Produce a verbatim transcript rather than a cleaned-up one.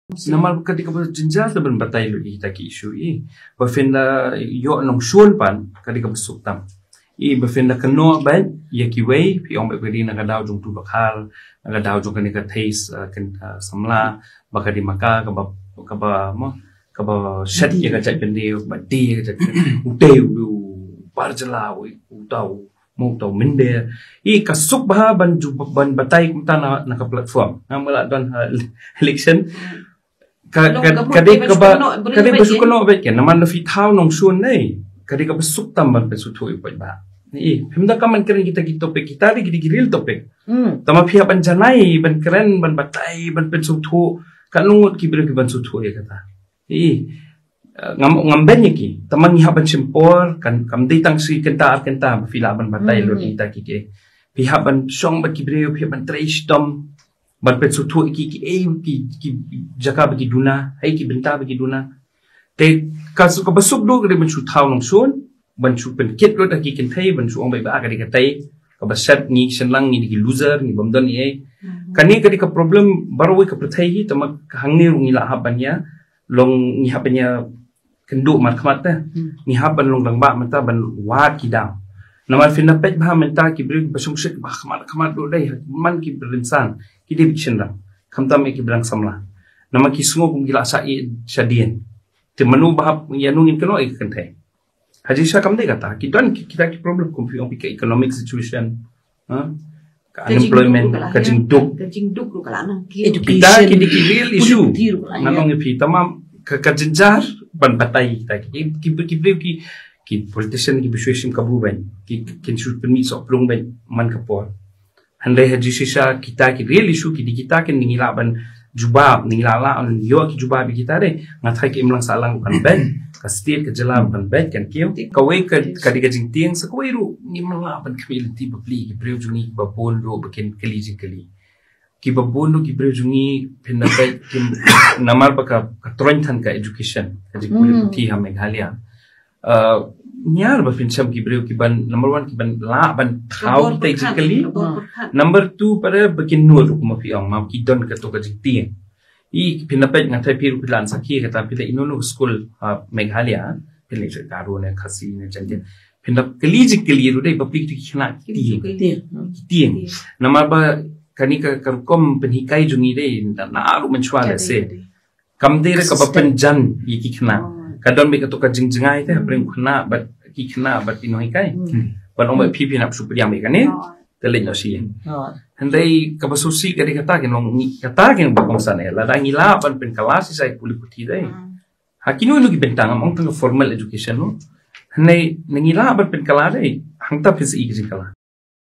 Namar ka dei kaba jynjar ban batai lut ïa kita ki issue i. Ba phin da ïoh nongshun pat ka dei kaba suk tam. I ba phin da kynnoh beit ïa kiwei, phi ong beit ba dei na ka daw jong utu u dkhar, na ka daw jong kane ka thei, uh, kan, uh, samla, ba ka dei ma ka kaba, kaba mo, kaba shet ïa ka jaitbynriew, ba dei ïa ka jaitbynriew. Utai u bar jylla, u, uta u mo, uta u mynder. I ka suk bha ban ju, ban batai kumta na, na ka platform. Namar la don, uh, election. Ka, ka, ka dei kaba, ka dei ba shu kynnoh beit kan. Namar lada phi thaw nongshun ne, ka dei kaba suk tam ban pynsngewthuh ïa u paidbah. I phim da kam ban kren kita ki topic, kita dei ki, dei ki real topic. Tangba phi hap ban janai, ban kren, ban batai, ban pynsngewthuh. Katno ngut ki briew ki ban sngewthuh ïa kata. I, eh, ngam, ngam beiñ ïa ki. Tangba ngi hap ban shim por, kan, kam dei tang shi kynta ar kynta ba phi lah ban batai lut ïa kita ki, ki. Phi hap ban shong bad ki briew, phi hap ban trei shitom. Ban pynsngewthuh ïa ki, ki, eh, ki, ki jaka ba ki duna, ha ki bynta ba ki duna. Te ka suk, kaba suk duh ka dei ban shu thaw nongshun, ban shu pynkit lut ha ki kynthei, ban shu ong beit ba ka dei katei kaba shet, ngi shynrang ngi dei ki loser, ngi bym don ei ei. Kane ka dei ka problem baroh kawei ka pyrthei hi, tangba hangne ruh ngi la hap ban ïa, long ngi hap ban ïa kynduh markhmat te. Ngi hap ban long rangbah mynta ban wad ki daw. Namar phin da peit bha mynta ki briew ba shongshit ba khmat khmat duh dei, man ki ba rynsan, ki dei ba ki shynrang. Khamtam ïa ki ba dang samla. Namar ki sngew kum ki la shah ïeit shadien. Te mano ba hap ïa, no ngin kynnoh ïa ka kynthei. Ha jingshisha kam dei kata, ki don ki, kita ki problem kum phi ong phi, ka economic situation. Ha? Ka unemployment, ka jingduk. Ka jingduk ruh ka la nang kiew. Kita ki dei ki real issue. Ngan ong ïa phi, tangba ka, ka jynjar ban batai kita ki, ki, ki, ki briew ki, ki politician ki ba shu shim kabu beit, ki, ki, kin shu pynmih sohpdung beit man ka por. Hynrei ha jingshisha kita ki real issue ki dei kita, kin ngi lah ban jubab, ngi lah, lah ïoh ki jubab ïa kita de. Nga tharai ka imlang sahlang kan beit, ka state ka jylla kan beit, kan kiew. Kawei ka, ka dei ka jingtieng, sa kawei ruh ngim lah ban khmih lynti bapli ki briew jong ngi ba bun ruh ba kin kylli jingkylli. Ki ba bun ruh ki briew jong ngi phin da peit, kin namar ba ka, ka troiñ than ka education, ka jingpule puthi ha Meghalaya. Uh, niar ba phin shem ki briew ki ban, number one, ki ban lah ban thaw kita ki jingkylli. Number two, pat ba kin nud ruh kum phi ong, ma ki don kato ka jingtieng. I phin da peit, nga tharai phi ruh phi la sakhi kata, phi da ïoh noh skul ha Meghalaya, phin leit sha Garo ne Khasi ne Jaiñtia. Phin da kylli jingkylli ruh dei bapli ki khynnah ki tieng. Ki tieng. Namar ba kane ka, ka rukom pynhikai jong ngi dei na, na ruh mynshuwa lehse. Kam dei re kaba pynjan ïa ki khynnah. Ka don beit kato ka jingjngai te hapdeng u khynnah bad ki khynnah bad ki nonghikai. Ban ong beit phi, phi nang shu pdiang beit kane, te leit noh sha ïing. Hynrei kaba sngewsih ka dei kata, kin long ngi, kata kin ba kongsan eh. Lada ngi lah ban pynkylla shisha ïa ka pule puthi dei. Ha kino kino ki bynta, ngam ong tang ka formal education, no. Hynrei ngi lah ban pynkylla dei, hangta phin sa ïohi ka jingkylla.